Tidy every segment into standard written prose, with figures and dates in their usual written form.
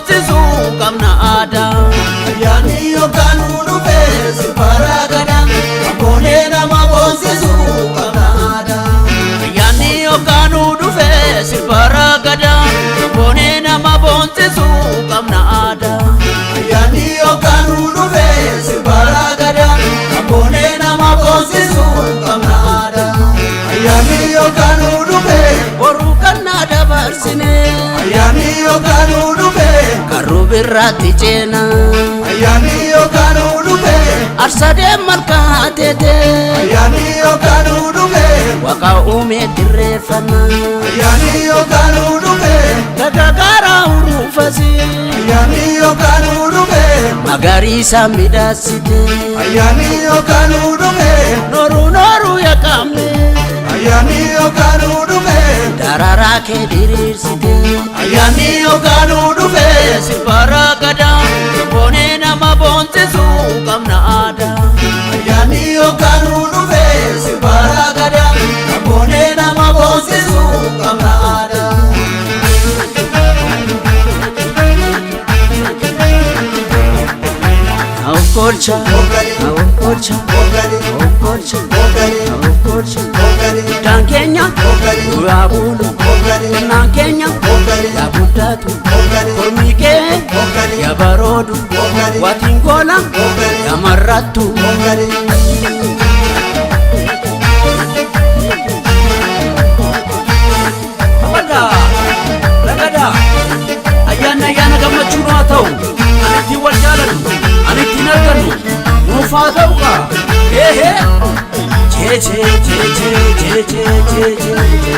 boonsisu qabna aadaa. Ayyaanni yookaan dhufe sirbara gadaa, abboonee nama boonsisu qabna aadaa. Ayyaanni yookaan dhufe sirbara gadaa, abboonee nama boonsisu qabna aadaa. Ayyaanni yookaan dhufe sirbara gadaa, abboonee nama boonsisu qabna aadaa. Ayyaanni yookaan dhufe Boruu kannaa dabarsine ayyaanni yookaan dhufe karruu birraatti ceena. Ayyaanni yookaan dhufe Arsadee malkaa teete ayyaanni yookaan dhufe Waaqa uumee dirreeffana. Ayyaanni yookaan dhufe Gagagaara uruufasi ayyaanni yookaan dhufe magariisa midhaasite. Ayyaanni yookaan dhufe Nooruu nooruu yaqaamne ayyaanni yookaan dhufe daraaraa kee diriirsite. Ayyaanni yookaan Dhufe sirbara gadaa, boonee nama boonsisu qabna aadaa. Ayyaanni yookaan dhufe sirbara gadaa, abboonee nama boonsisu qabna aadaa. Awkolcha, awkolcha, awkolcha, awkolcha. Guddaan keenya duraa bulu, xinnaan keenya yaa guddatu. Kormi kee yaa baroodu, waatiin goola yaa marrattu. Ragadaa, ragadaa, ayyaanni ayyaana gammachuu nu haa ta'u, ani ittiin wal jaalannu, ani ittiin argannu, nuuf haa ta'u kaa. Eehee. Jee jee jee jee jee jee jee jee jee.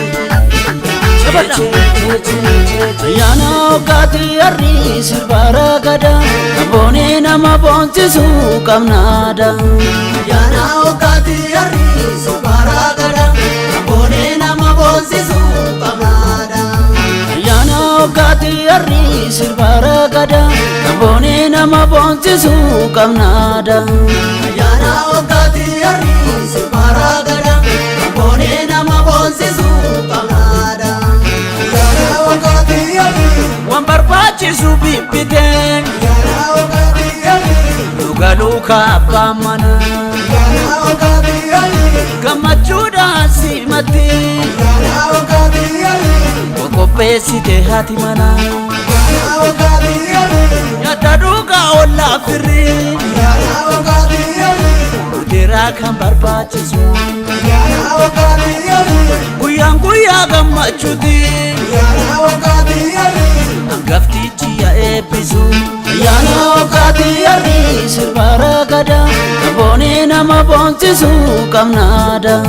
Ayyaana hoggaatti harri sirbara gadaa, abboonee nama boonsisu qabna aadaa. Ayyaana hoggaatti harri sirbara gadaa, abboonee nama boonsisu qabna aadaa. Ayyaana hoggaatti harri sirbara gadaa, abboonee nama boonsisu qabna aadaa. Ayyaana hoggaatti harri sirbara gadaa, abboonee nama boonsisu qabna aadaa. Ayyaana hoggaatti harri Waan barbaachisu bibbitee ayyaana hoggaatti harri dhuga luka abbaa mana ayyaana hoggaatti harri gammachuudhaan simatti ayyaana hoggaatti harri qopheessite haati mana ayyaana hoggaatti harri nyaata dhugaa ollaa firri ayyaana hoggaatti harri budeeraa kan barbaachisu ayyaana hoggaatti harri guyyaan guyyaa gammachuuti ayyaana hoggaatti harri hangaftichi yaa eebbisu. Ayyaana hoggaatti harri sirbara gadaa, abboonee nama boonsisu qabna aadaa.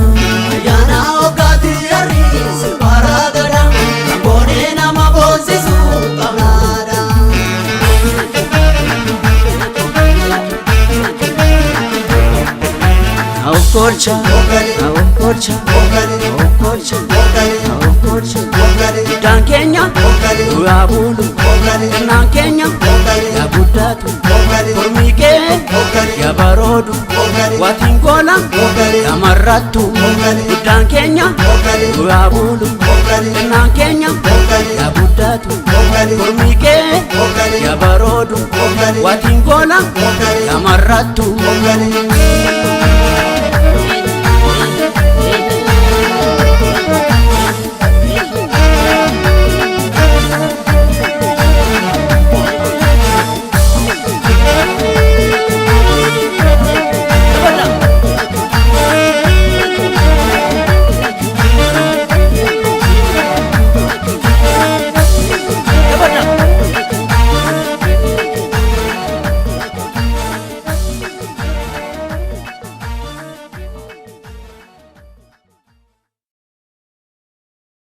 Ayyaana hoggaatti harri sirbara gadaa, abboonee nama boonsisu qabna aadaa. Awkolcha, awkolcha, awkolcha, awkolcha. Guddaan keenya duraa bulu, xinnaan keenya yaa guddatu. Kormi kee yaa baroodu, waatiin goola yaa marrattu. Guddaan keenya duraa bulu, xinnaan keenya yaa guddatu. Kormi kee yaa baroodu, waatiin goola